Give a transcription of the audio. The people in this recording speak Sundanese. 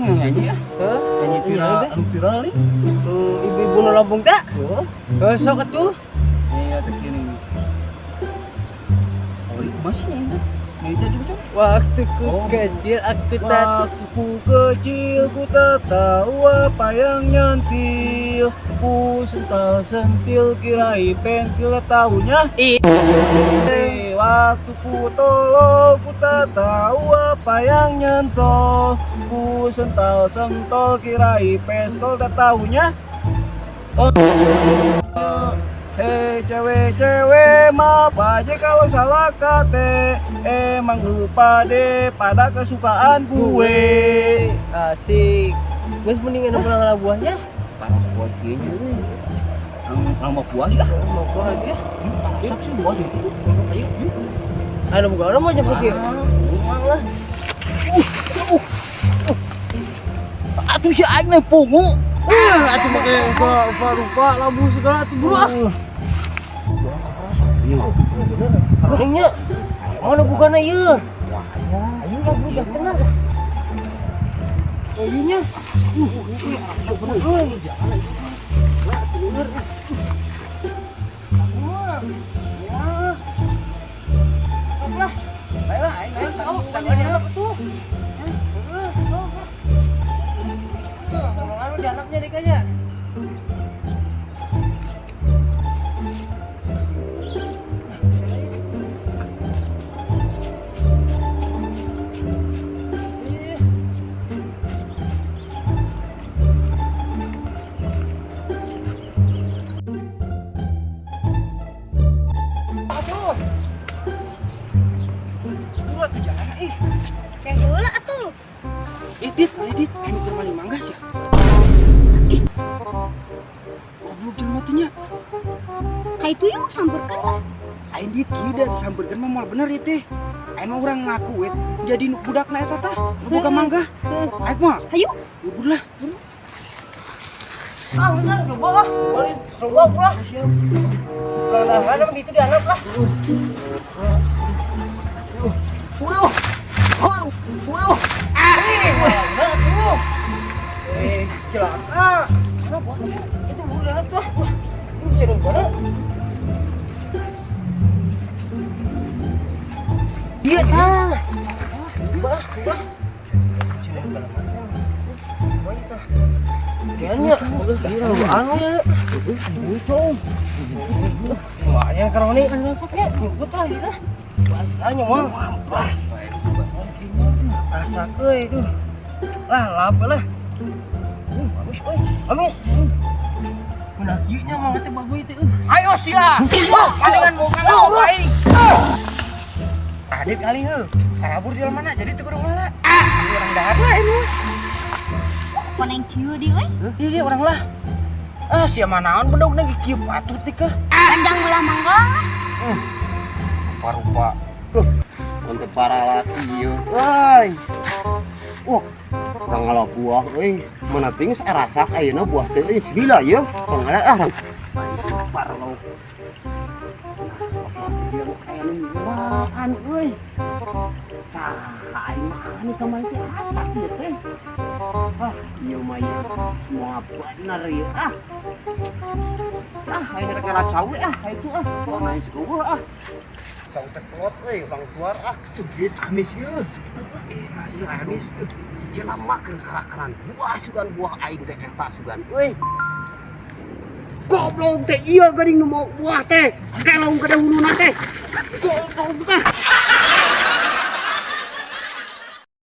Nyanyi ya. Hah? Nyanyi viral, Iya, anu viral nih. Ibu-ibu nu lambung tak? Oh. Heuh, sok atuh. Iya, teh kini. Oh, ini masih nih. Ini tadi macam. Waktu ku Oh. kecil aku tak Waktu ku kecil ku tak tahu apa yang nyentil. Ku sental sentil kirai pensil tahunya. Waktu ku tolol ku tak tahu apa yang nyentol. Ku sental sentol kirai pistol tak tahunya. Oh. Hei cewek-cewek, maaf aja kalau salah kate. Emang lupa deh pada kesukaan gue. Asik. Geus mendingan pulang lah buahnya. Panas buah kayaknya. Ang mau buah ya? Mau buah aja. Masak sih buah itu. Ayo. Anu buka orang mau jemput kieu. Lah. Atuh si aing nih pungu. Atuh make rupa rupa labu segala atuh buru ah. Iya. Nya. Mana bukana ieu? Ayo lah buru gas kenal. Oh iya nya. Bener euy. Ya. Lah. Baiklah, aing Ayo, tahu, tangannya apa tuh? Heeh, sok. Ngomong anu di anaknya deh kayaknya. Ih. Atuh. Buru atuh jalan ih. Yang heula atuh. Edit, edit, aing keur maling mangga sih. Ih. Goblok jelema teh nya. Ka itu yuk samperkeun lah. Aing dit kieu da disampeurkeun mah moal bener ieu teh. Aing mah urang ngaku we jadi nu budakna eta tah, nu boga mangga. Aing mah Hayu. bubur lah. Ah, bener, coba ah. Balik, coba bro. Siap. Kalau ada begitu di anak lah. Uluh. Uluh. Uluh. Mana tuh? Eh, celaka. Kenapa? Itu buru banget tuh. Wah, lu bisa dari mana? Iya. Ah. Bah, bah. Sini mana? Mana Kayaknya, anu ya. Lumayan karena ini kan rusaknya, nyebut lah gitu. Bahasanya mah. Wah, rasa euy duh. Lah, lap lah. Amis euy. Amis. Mana kieu nya mah teh bagus itu. Ayo sia. Palingan boga aing. Adit kali heuh. Kabur jalan mana jadi teu kudu ngala. Orang dahar lah ini. Koneng kieu di euy. Iya orang lah. Ah sia manaon bedogna ge kieu patut teh kah. Panjang belah mangga. Rupa-rupa. Duh, Untuk para laki ieu. Woi. Wah, urang ngala buah euy. Mana ting rasak ayeuna buah teh euy gila ieu. Pangala ah rang. Parlo. Aya nu buahan euy. Saha aing mah anu kamari teh asak ieu teh. Ah, ieu mah ieu semua bener ieu ah. Ah, aing rek ngala cawe ah, itu ah. Buah naik eueuh ah. Cau teh pelot euy, bang keluar ah. Amis ieu. Masih amis. Jelema keur karak-karan buah sugan buah aing teh eta sugan euy. Goblok teh ieu geuning nu mau buah teh. Kelong ke huluna teh. Goblok teh.